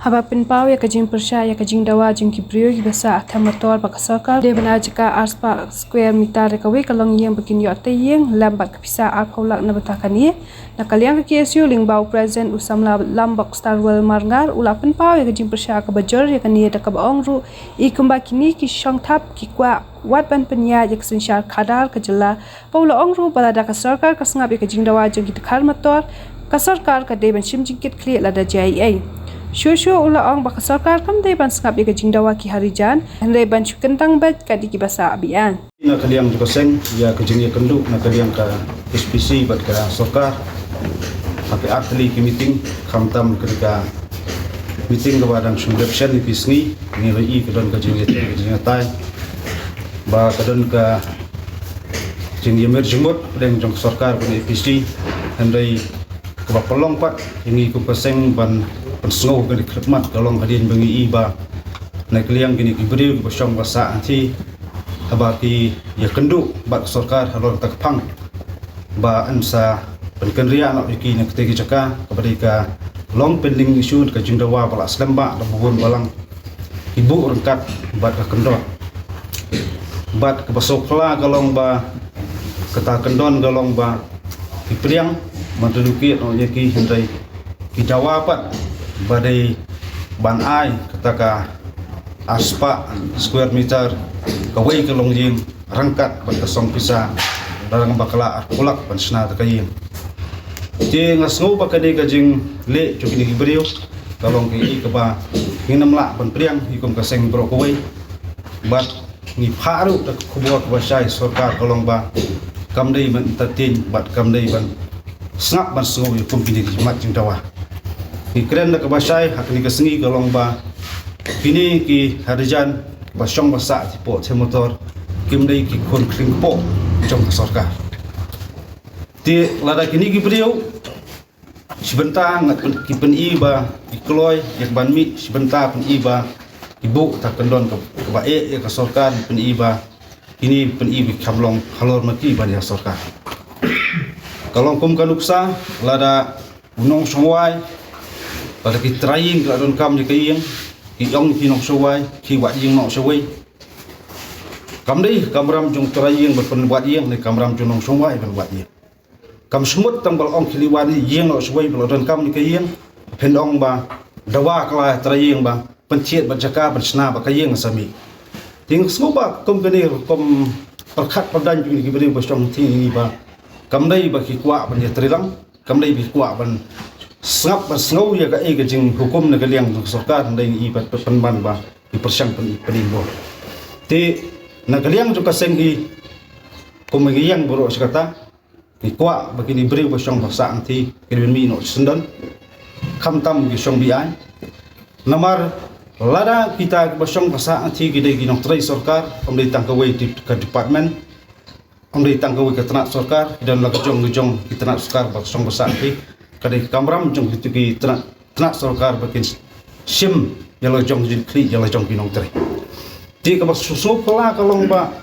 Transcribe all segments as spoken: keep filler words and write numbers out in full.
Haba pynpaw ïa ka jingpyrshah ïa ka jingdawa jong ki briew kiba sah ha them motor ba ka sorkar dei ban ai jaka arspah square meter ïa kawei ka longïing ba kin ïoh tei ïing lem bad ka pisa arphew lak na bynta kane. Na ka liang ka K S U lyngba u President u samla Lambok Starwell Marngar u la pynpaw ïa ka jingpyrshah kaba jur ïa kane da kaba ong ruh i kumba kine ki shongthap ki kwah wat ban pynïaid ïa ka synshar khadar ka jylla. Ba u la ong ruh ba lada ka sorkar ka sngap ïa ka jingdawa jong ki dkhar motor, ka sorkar ka dei ban shim jingkitkhlieh lada jia ei ei. Shuh shuh u la ong ba ka sorkar kam dei ban sngap ïa ka jingdawa ki harijan, hynrei ban shu kyntang beit ka dei kiba sah biang. Na ka liang jong ka seng ïa ka jingïakynduh na ka liang ka S P C bad ka sorkar ha ki artylli ki meeting, khamtam ka dei ka meeting kaba dang shu dep shen ïa ki sngi, ngi la i ka don ka jingïathuh ka jingïatai ba ka don ka jingïamir jingmut pdeng jong ka sorkar bad A P C, hynrei kaba pynlong pat ïa ngi kum ka seng ban pynsngew ka dei khlem mat ka long hadien ba ngi i ba na ka liang kine ki briew kiba shong ba sah hangthie haba ki ïakynduh bad ka sorkar halor kata ka phang ba yn sa pynkynriah noh ïa ki na katei ka jaka kaba dei ka long pending issue ka jingdawa ba la slem ba da bun balang ki buh ryngkat bad ka kyndon. Bad kaba sngewkhlaiñ ka long ba kata kyndon ka long ba ki pdiang ban tadukit noh ïa ki hynrei ki dawa pat ba dei ban ai kata ka arspah square meter kawei ka longïing ryngkat bad ka song pisa da rang bakla arphew lak ban shna da ka ïing. Te nga sngew ba ka dei ka jingleh jong kine ki briew ka long kaei kaba ngin ym lah ban pdiang hi kum ka seng baroh kawei. Bad ngi phah ruh da ka khubor kaba shai sorkar ka long ba kam dei ban entertain bad kam dei ban sngap ban sngew ïa kum kine ki mat jingdawa. Ngi kren da kaba shai ha kine ka sngi ka long ba kine ki harijan ba shong ba sah hapoh them motor kim dei ki khun khlieh kpoh jong ka sorkar. Te lada kine ki briew shi bynta ngat pyn- ki pyni ba ki kloi ïa ka ban mih, shi bynta pyni ba ki buh ta kyndon ka- kaba eh ïa ka sorkar, pyni ba kine pyni ba ki kham long halor ma ki ban ïa sorkar. Ka long kum ka nuksa lada u nongshong wai, lada ki trai ïing ki la donkam ïa ka ïing, ki ong ki nongshong wai ki wad ïing noh shawei. Kam dei kamram jong trai ïing ban pynwad ïing, ne kamram jong nongshong wai ban wad ïing. Kam shmut tang ba la ong ki la wad ïing noh shawei ba la donkam ïa ka ïing, phin ong ba dawa ka la trai ïing ba pynthied bad jaka ban shna bad ka ïing sa mih. Te nga sngew ba kum kane rukom pyrkhat pyrdan jong ki briew ba shong hangthie ba kam dei ba ki kwah ban ïatreilang, kam dei ba ki kwah ban sngap ban sngew ïa kaei ka jinghukum na ka liang jong ka sorkar, hynrei ngi i ba pynban ba ki pyrshang pyn- pynibor. Te na ka liang jong ka seng hi kum ngi ïeng baroh shi katta, ngi kwah ba kine briew ba shong ba sah hangthie ki dei ban mih noh shisyndon, khamtam ki shong biang. Namar lada kita kiba shong ba sah hangthie ki dei ki nongtrei sorkar, kam dei tang kawei ki- ka department, kam dei tang kawei ka tnat sorkar, ki don la ka jong ka jong ki tnat sorkar ba shong ba sah hangthie. Ka dei ka kamram jong kito ki tnat tnat sorkar ba kin shim ïa la jong jingkhlieh ïa la jong ki nongtrei. Te kaba sngewsynei ka long ba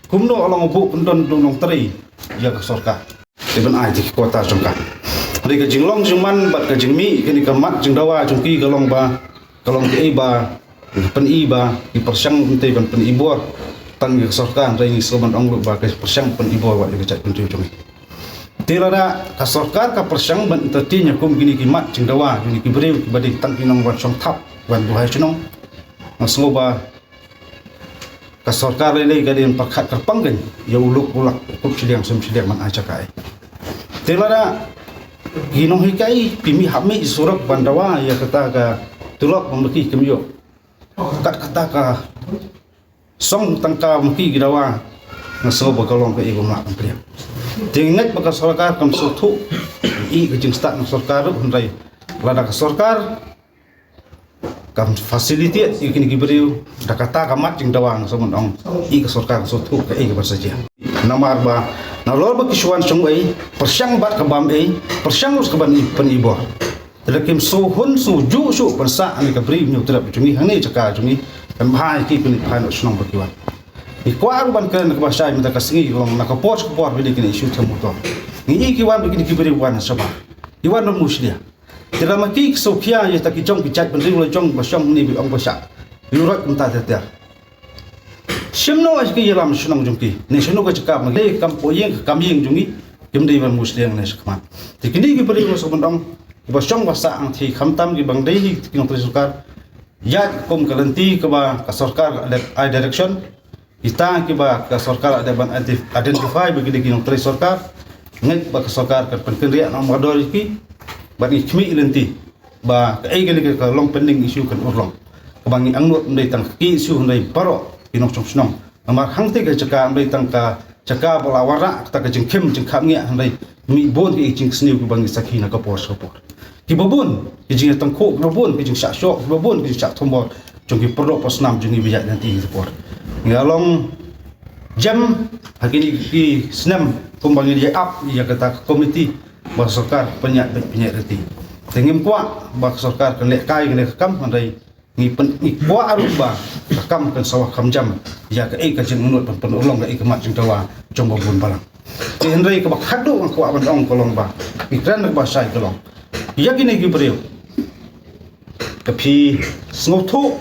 kumno ka long ba u kyndon u nongtrei ïa ka sorkar. Te ban ai te ki kota jong ka. Dei ka jinglong jingman bad ka jingmih kane ka mat jingdawa jong ki ka long ba ka long kaei ba pyni ba ki pyrshang ban tei ban pynibor tang ïa ka sorkar, hynrei ngi sngewbha ban ong ruh ba ka pyrshang pynibor wat ïa ka jaitbynriew jong ngi. Te lada ka sorkar ka pyrshang ban entertain ïa kum kine ki mat jingdawa, kine ki briew kiba dei tang ki nongwan shong thap wan buhai shnong, nga sngew ba ka sorkar lei lei ka dei ban pyrkhat kyrpang kein ïa u luk u lak u kup shiliang sem shiliang ban ai jaka ei. Te lada ki nonghikai phi mih hap mih surok ban dawa ïa kata ka tulop ba ma ki kim ïoh, kat kata ka song tang ka ma ki ki dawa, nga sngew ba ka long kaei ba mlak kam pdiang. Te nga ngeit ba ka sorkar kam sngewthuh i ka jingstad na sorkar ruh, hynrei lada ka sorkar kam facilitate ïa kine ki briew da kata ka mat jingdawa, nga sngew ban ong i ka sorkar kam sngewthuh kaei kaban sa jia. Namar ba nalor ba ki shu wan shong ei, pyrshang bad ka bam ei, pyrshang ruh ka ban i- pynibor. Te lada kim sngewhun sngewjuh shuh ban sah ïa ka bri hynñiewtrep jong ngi hangne jaka jong ngi, kan bha ïa ki, pynbha noh shnong ba ki wan. Ngi kwah ruh ban kren kaba shai mynta ka sngi, long na ka por ka por ba dei kine issue them motor. Ngi i ki wan ba kine ki briew wan shabar, ki wan na Mushlia. Te lada ma ki ki sngewkhia ïa kita ki jong ki jaitbynriew la jong ba shong hangne ba ong ba shah ïuh roi kumta ter ter. Shim noh ïa ki ïalam shnong jong ki ne shano ka jaka ma ki kam poh ïing ka kam ïing jong ngi. Kim dei ban mushliang ne shakhmat. Te kine ki briew nga sngewbha ban ong kiba shong ba sah hangthie khamtam kiba dei hi ki nongtrei sorkar. Ïa kum ka lynti kaba ka sorkar ka dep ai direction. Kita kiba ka sorkar ka dep ban identif-, identify ba ki dei ki nongtrei sorkar. Ngeit ba ka sorkar kan pynkynriah na ong ba dor ïa ki. Bad ngi khmih lynti ba kaei kane ka long pending issue kan urlong. Kaba ngi angnud ym dei tang ki issue hynrei baroh ki nongshong shnong. Namar hangtei ka jaka ym dei tang ka jaka ba la wanrah kata ka jingkhim jingkhapngiah hynrei mih bun ki jingsniew kiba ngi sakhi na ka por sha ka por. Kiba bun ki jingïatangkhuh, kiba bun ki jingshah shoh, kiba bun ki jingshah thombor jong ki paralok parasnam jong ngi ba ïaid lynti ha ka por. Ngi la long jem ha kine ki snem kumba ngi ïa ap ïa kata ka komiti ba sorkar pynïaid beit pynïaid lynti. Te ngim kwah ba ka sorkar kan lehkai kane ka kam hynrei ngi pyn-, ngi kwah ruh ba ka kam kan sa wah kham jam ïa kaei ka jingangnud ban pynurlong kaei ka mat jingdawa jong ba bun balang. Te hynrei kaba khatduh nga kwah ban ong ka long ba ngi kren kaba shai ka long ïa kine ki briew. Ka phi sngewthuh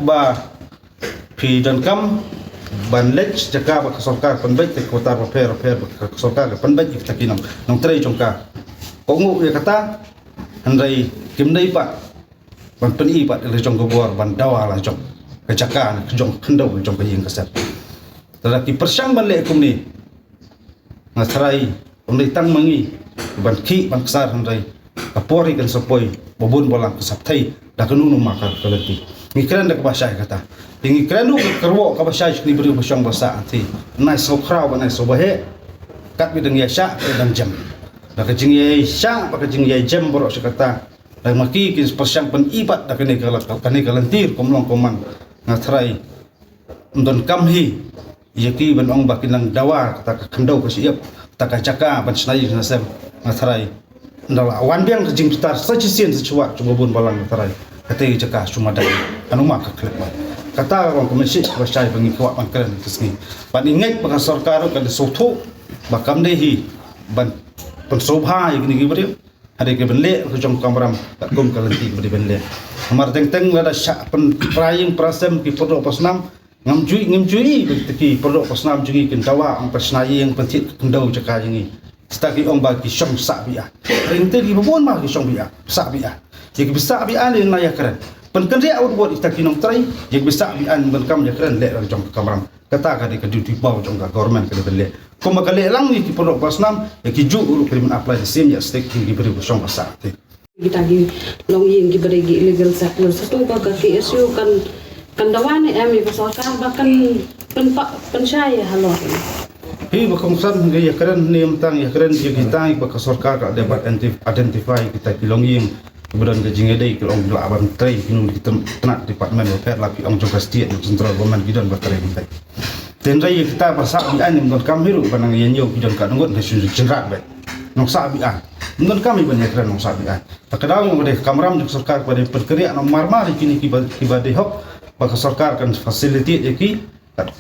ba phi donkam ban leit jaka ba ka sorkar pynbeit te ka watar bapher bapher ba ka sorkar ka pynbeit ïa kita ki nong, nongtrei jong ka. Ka ngu ïa kata hynrei kim dei pat ban pyni pat la jong ka bor ban dawa la jong ka jaka ne ka jong ka khyndew la jong ka ïing ka sem. Lada ki pyrshang ban leh kumne nga tharai ym dei tang ma ngi ban khih ban ksar hynrei ka por hi kan sa poi ba bun balang ka sa pthei da kano kano ma ka lynti. Ngi kren da kaba shai kata. Te ngi kren ruh ka kyrwoh kaba shai sha kine briew ba shong ba sah hangthie. Nai sngewkhraw ba nai sngewbha heh. Katba dang ïaishah ka dang jem. Da ka jingïaishah ba ka jingïaijem baroh shi katta. Da ma ki ki pyrshang pyni pat da kane ka, kane ka lynti kum long kum man. Nga tharai ym donkam hi ïa ki ban ong ba kin nang dawa kata ka khyndew ka shyiap, kata ka jaka ban shna ïing shna sem. Nga tharai ynda la wan biang ka jingbitar sa shisien sa shuwa jong ba bun balang nga tharai kata ka jaka shu ma dang. Ano ma ka khlem ba kata ka long ka mynsiem kaba shai ba ngi kwah ban kren ka sngi. Ban ngi ngeit ba ka sorkar ruh ka dei sngewthuh ba kam dei hi ban pynsngewbha ïa kine ki briew. Hadien ka ban leh ka jong ka kamram katkum ka lynti kaba dei ban leh. Namar teng teng lada shah pynpra ïing pra sem ki paralok parasnam ngam ju ïohi, ngam ju ïohi ba kita ki paralok parasnam jong ngi kin dawa ong ba shna ïing pynthied ka khyndew jaka jong ngi. Kita ki ong ba ki shong sah biang. Hadien te ki ba bun ma ki shong biang, sah biang. Ïa ki ba sah biang lei na ïa kren. Pynkynriah wut wut ïa kita ki nongtrei, ïa ki ba sah biang ban kam ïa kren leh la jong ka kamram. Kata ka dei ka duty paw jong ka government ka dei ban leh. Kumba ka leh lang ïa ki paralok parasnam, ïa ki juh ruh ka dei ban apply the same ïa stek ki briew ba shong ba sah te. Kita ki longïing kiba dei ki illegal settlers. Hato ba ka K S U kan, kan dawa ne em ïa ka sorkar ba kan pynpa-, pynshai ïa halor. Hi ba kongsan ngi ïa kren ne ym tang ïa kren ïa kita ïa ba ka sorkar ka dei ban identi-, identify kita ki longïing. Ba don ka jingïadei ki long lah ban trei ki nong ki tem-, tnat department bapher la ki ong jong ka state jong central government ki don ba trei ban trei. Tynrai ïa kita ba sah biang ym donkam hi ruh ba nang ïa ñiew ki don ka ngut ha shu jynrat bad nong sah biang. Ym donkam hi ban ïa kren nong sah biang. Ta ka daw ïa ba dei ka kamram jong ka sorkar ba dei pynkynriah nong marmar ïa kine kiba, kiba dei hok ba ka sorkar kan facilitate ïa ki.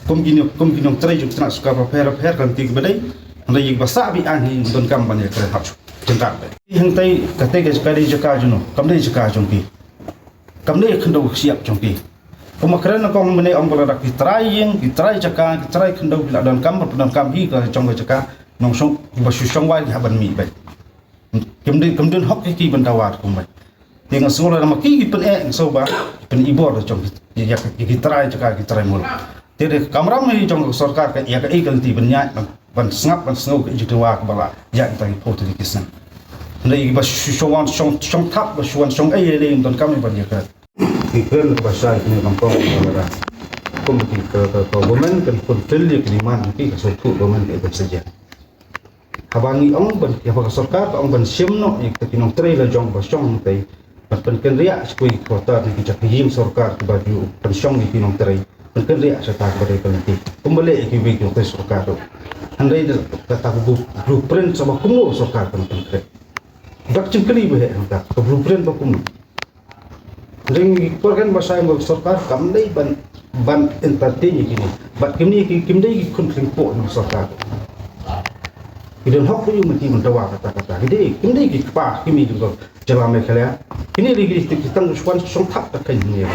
Kum ki nong, kum ki nongtrei jong ki tnat sorkar bapher bapher kan ti kiba dei. Hynrei ïa ba sah biang hi ym donkam ban ïa kren hok shu jynrat bad. Hangtai katei ka jaka dei jaka jong no, kam dei jaka jong ki. Kam dei khyndew ka shyiap jong ki. Kumba kren na kong mynne ong ba lada ki trai ïing, ki trai jaka, ki trai khyndew ki la donkam, ba donkam hi ka jong ka jaka, nongshong, ba shu shong wai ki hap ban mih bad. Kim dei, kim don hok ki ban dawa kumba. Te nga sngew lada ma ki ki pyneh nga sngew ba, ki pynibor da jong ki, ïa ki, ki trai jaka, ki trai muluk. Te dei ka kamram hi jong ka sorkar ka, ïa kaei ka lynti ban ïaid ban, ban sngap ban sngew ka jingdawa kaba la ïaid tang ki phew tylli ki snem. Hynrei ba shu wan shong, shong thap ba shu wan shong ei ei ei ym donkam ban ïa ka. Ki kren kaba shai kine kam kong kaba da. Kum ki ka, ka, ka government kan fulfill ïa ki demand ki ka sngewthuh government ka ban sa jia. Haba ngi ong ban, haba ka sorkar ka ong ban shim noh ïa kita ki nongtrei la jong ba shong hangtai. Ban pynkynriah sha kiwei ki quarter ne ki jaka ïing sorkar kiba ju pynshong ïa ki nongtrei. Pynkynriah sha kata kaba dei ka lynti. Kumba leh ïa kiwei ki nongtrei sorkar ruh. Hynrei da kata ka blu-, blueprint sa ba kumno sorkar kan pynkynriah. Dak jingkylli ba heh hangta ka blueprint ba kumno. Hynrei ngi por kan ba shai ba ka sorkar kam dei ban, ban entertain ïa kine. Bad kine ki, kim dei ki khun khlingpoh jong ka sorkar. Ki don hok ba ïoh mynta ban dawa kata kata. Ki dei, kim dei ki kpa ki mei jong ka jylla Meghalaya. Kine dei ki, ki tang shuwa shong thap ka kane.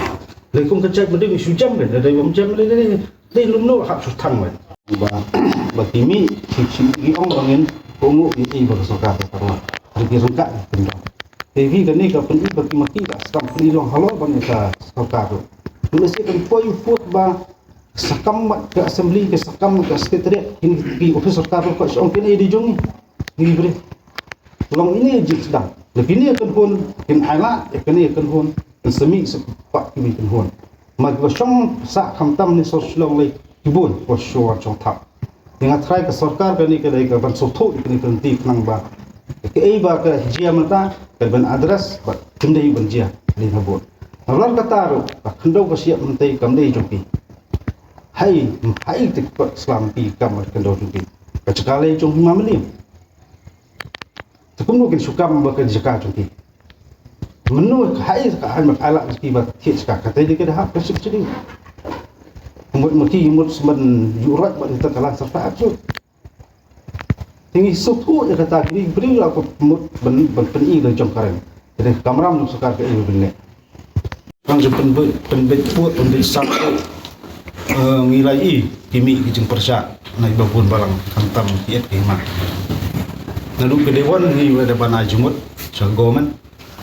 Lei kum ka jait mynta ngi shu jam kan, dei bym jam lei lei lei lum no hap shu thang lei. Ba, ba ki mei ki, ki, ki ong ba ngin kohnguh ïa i ba ka sorkar ka tang. Dei ki ryngkat ki pyndonkam. Te hi kane ka pyni ba ki ma ki ka skam pyni long halor ban ïa ka sorkar tu. Ngi lehse kan poi u pud ba sakam mat ka assembly, ka sakam mat ka secretariat, kine ki office sorkar ruh ka shong kine dei jong ngi. Ngi bri. Long ine jingsdang. Leh kine kan hun, kin ai lad, ïa kine kan hun, kan semi sepak kine kan hun. Ma kiba shong sah khamtam ne sor Shillong lei, ki bun, ko shuwa shong thap. Ïa nga tharai ka sorkar kane ka dei ka ban sngewthuh ïa kane ka lynti khnang ba kaei ba ka jia mynta, ka ban address, bad kim dei ban jia, dei ha bud. Nalor kata ruh, ka khyndew ka shyiap mynta kam dei jong ki. Hai, hai te pat slam ki kam ka khyndew jong ki. Ka jaka lei jong hima mali. Te kumno kin shu kam ba ka jaka jong ki. Mano ka hai ka hai mak ala ki ba thied jaka, kata dei ka da hap ka ship sini. Mut ma ki mut smen yu rot ba ni ta kala serta aksut. Te ngi sngewthuh ïa kata, kine briew la ko mut ban, ban pyni la jong ka reng. Te kamram jong sorkar ka ïa ban leh. Tang jong pynbeit, pynbeit pud, pynbeit sam. Eh, ngi la ïohi ki mih ki jingpyrshah na i ba bun balang khamtam ki et ki hima. Naduh ka dei wan ngi wa da ban ai jingmut sha government.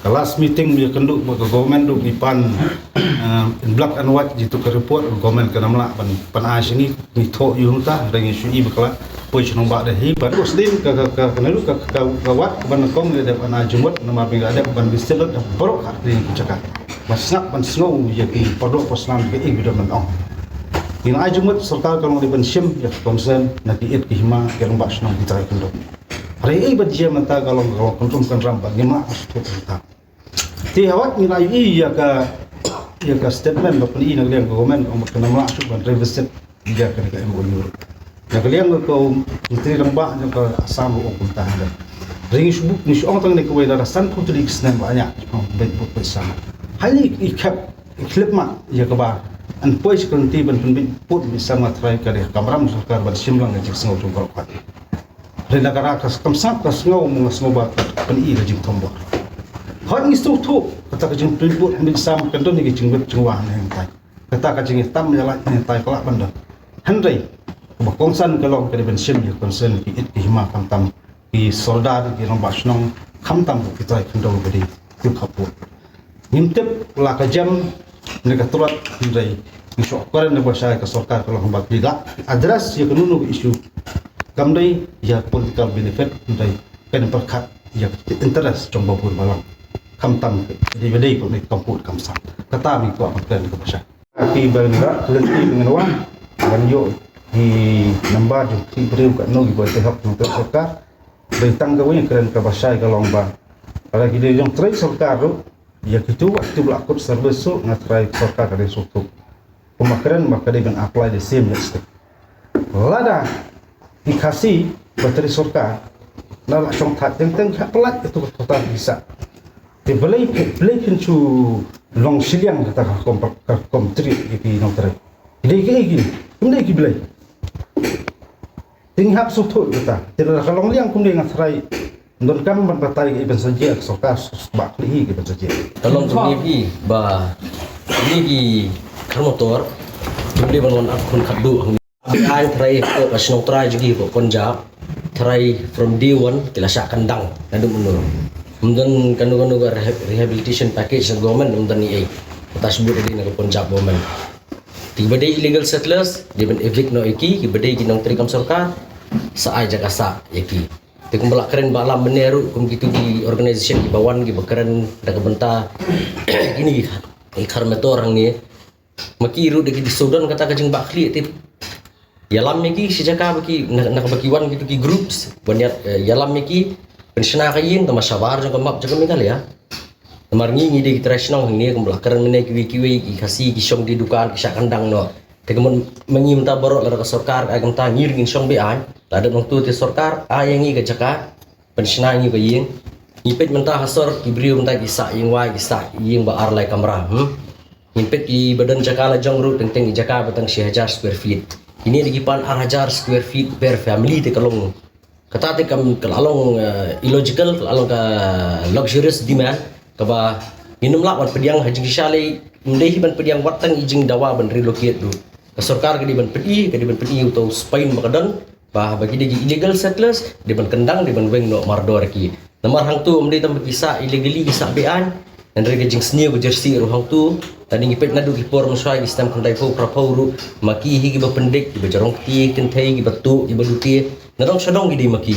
Ka last meeting ïakynduh bad ka government ruh ngi pan, eh, in black and white jitu ka report, government ka nam lah ban, ban ai sha ngi, ngi thoh ïa u mynta, hynrei ngi shu i ba ka la poi sha nongbah Delhi. Bad u sdien ka, ka, ka, ka, ka, ka, ka wat ka ban kong leh dep ban ai jingmut, namar ba ngi la dep ban bisit lut da baroh ka ri ka jaka. Ban sngap ban sngew ïa ki paralok parasnam ka i ba don ban ong. Ngi la ai jingmut sorkar ka long dei ban shim ïa ka concern na ki et ki hima, ki rangbah shnong ki trai kyndong. Hynrei ei ba jia mynta ka long, ka long kynrum kynram ba ngim lah ban shu thoh mynta. Te hawat ngi la ïohi ïa ka, ïa ka statement ba pyni na ka liang ka government, ong ba ka nam lah shuh ban revisit ïa ka, ka M O U. Na ka liang ka Myntri Rangbah jong ka Assam ruh ong kumta hangne. Hynrei ngi shu, ngi shu ong tang ne kawei, lada sanphew tylli ki snem ba ïa beit bud beit sam. Hangne i khep, i khlip ma ïa kaba yn poi sha ka lynti ban pynbeit bud beit sam, nga tharai ka dei ka kamram sorkar ban shim lang ïa ka jingsngew jong baroh. Hynrei na ka ra ka kam sngap ka sngew, ma nga sngew ba ka pyni ka jingthombor. Hooid ngi sngewthuh kata ka jingpynbeit bud pynbeit sam kan don ïa ka jingwit jingwah ne hangtai. Kata ka jingïatam ïalait ne hangtai ka lah ban don. Hynrei kaba kongsan ka long ka dei ban shim ïa ka concern ki et ki hima khamtam ki sordar ki rangbah shnong khamtam ki trai khyndew ba dei ki khappud. Ngim tip la ka jem ne ka tlot, hynrei ngi shu kren ne ba shai ka sorkar ka long ba ki la address ïa kano kano ka issue. Kam dei ïa political benefit, hynrei kan pyrkhat ïa ka interest jong ba bun balang. Khamtam ka dei ba dei ka ne kam pud kam sah. Kata ngi kwah ban kren ka ba shai. Ki ba ngi la lynti ngan wan ban ïoh ki number jong ki briew kano ki ba te hok jong ka sorkar. Dei tang kawei kren ka ba shai ka long ba lada ki dei jong trai sorkar ruh, ïa kitu wat kitu ba la kut service ruh nga trai sorkar ka dei suk tu. Kumba kren ba ka dei ban apply the same yardstick. Lada ki Khasi ba trai sorkar, lada la shong thait teng teng ki hap pyllait ïa tu ka thata ki sah. Te balei, balei phin shu long shiliang kata ka rukom, ka rukom treat ïa ki nongtrai. Ki dei kiei kine? Kim dei ki blei. Te ngi hap sngewthuh kata. Te lada ka long liang kumne nga tharai ym donkam ban batai kaei ban sa jia, ka sorkar shu ba khlieh hi kaei ban sa jia. Ka long kumne phi ba kine ki car motor kim dei ban wan ap khun khatduh hangne. Ai tharai ko ka shnong trai jong ki ko Punjab, tharai from day one ki la shah kandang naduh mynno. Ym don kano kano ka reha-, rehabilitation package na government, ym don ei ei. Kata shibun dei na ka Punjab government. Te kiba dei illegal settlers dei ban evict noh ïa ki, kiba dei ki nongtrei kam sorkar sa ai jaka sah ïa ki. Te kumba la kren ba lam mynne ruh kum kitu ki organisation kiba wan kiba kren da ka bynta kine ki car motor hangne. Ma ki ruh da ki dei shu don kata ka jingbah khlieh, te ïalam ïa ki shi jaka ba ki na, na kaba ki wan kitu ki groups ban ïa, eh, ïalam ïa ki ban shna ka ïing tang ba shabar jong ka map jong ka Meghalaya. Namar ngi, ngi dei ki trai shnong hangne, kumba la kren mynne kiwei kiwei ki Khasi ki shong die dukan ki shah kandang noh. Te kumba ma ngi mynta baroh lada ka sorkar ai kumta ngi ruh ngin shong beit, ai la dep nangtu te sorkar ai ïa ngi ka jaka ban shna ïa ngi ka ïing. Ngi peit mynta ha sor ki briew mynta ki sah ïing wai, ki sah ïing ba ar lai kamra. Hmm? Ngin peit kiba don jaka la jong ruh teng teng ki jaka ba tang shi hajar square feet. Kine dei ki pan ar hajar square feet per family, te ka long Kata te kam ka la long, eh, illogical, ka la long ka luxurious demand, kaba ngin ym lah ban pdiang ha jingshisha lei, ym dei hi ban pdiang wat tang i jingdawa ban relocate ruh. Ka sorkar ka dei ban pdi, ka dei ban pdi uto u spine ba ka don, ba, ba ki dei ki illegal settlers, dei ban kyndang, dei ban weng noh mardor ïa ki. Namar hangto ym dei tang ba ki sah illegally, ki sah be-aiñ, hynrei ka jingsniew ka jyrsieh ruh hangto. Tang ngi peit naduh ki por mynshuwa, ki snem khyndaiphew phraphew ruh, ma ki hi kiba pyndik, kiba jrong kti kynthei, kiba tuh, kiba lute, nadong shadong ki dei ma ki.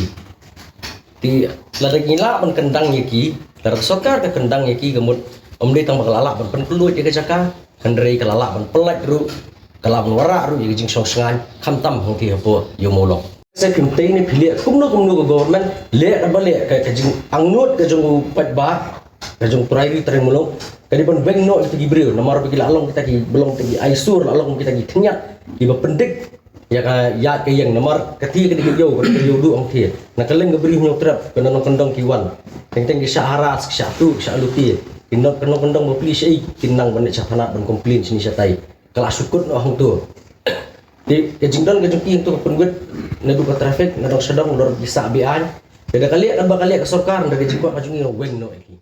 Te lada ngi lah ban kyndang ïa ki, lada ka sorkar ka kyndang ïa ki, ka mut ym dei tang ba ka la lah ban pynkhlaiñ ïa ka jaka, hynrei ka la lah ban pyllait ruh, ka la lah ban wanrah ruh ïa ka jingshong shngaiñ, khamtam hangtei hapoh ïa u Mawlong. Sa kim tei ne phi leh kumno kumno ka government, leh kaba leh, ka, ka jingangnud ka jong u paidbah, ka jong u trai ri trai muluk, ka dei ban weng noh ïa kita ki briew, namar ba ki la long kita kiba long kita ki eyesore, la long kita ki khñiat, kiba pyndik ïa ka ïaid ka ïeng, namar kata ka dei ka ïew, ka dei ka ïew duh hangtei. Na ka liang ka Bri Hynñiewtrep, ka nongkyndong ki wan. Teng teng ki shah harass, ki shah tuh, ki shah lute. Ki nong, ka nongkyndong bapli shaei, ki nang ban leit shaphang ban complain shane shatai. Ka la shu kut noh hangto. Te ka jingdon ka jong ki hangto ka pynwit naduh ka traffic, nadong shadong, nadong ki sah be-aiñ. Te da ka leh, kaba ka leh ka sorkar, da ka jingkwah ka jong ngi, weng noh ïa ki.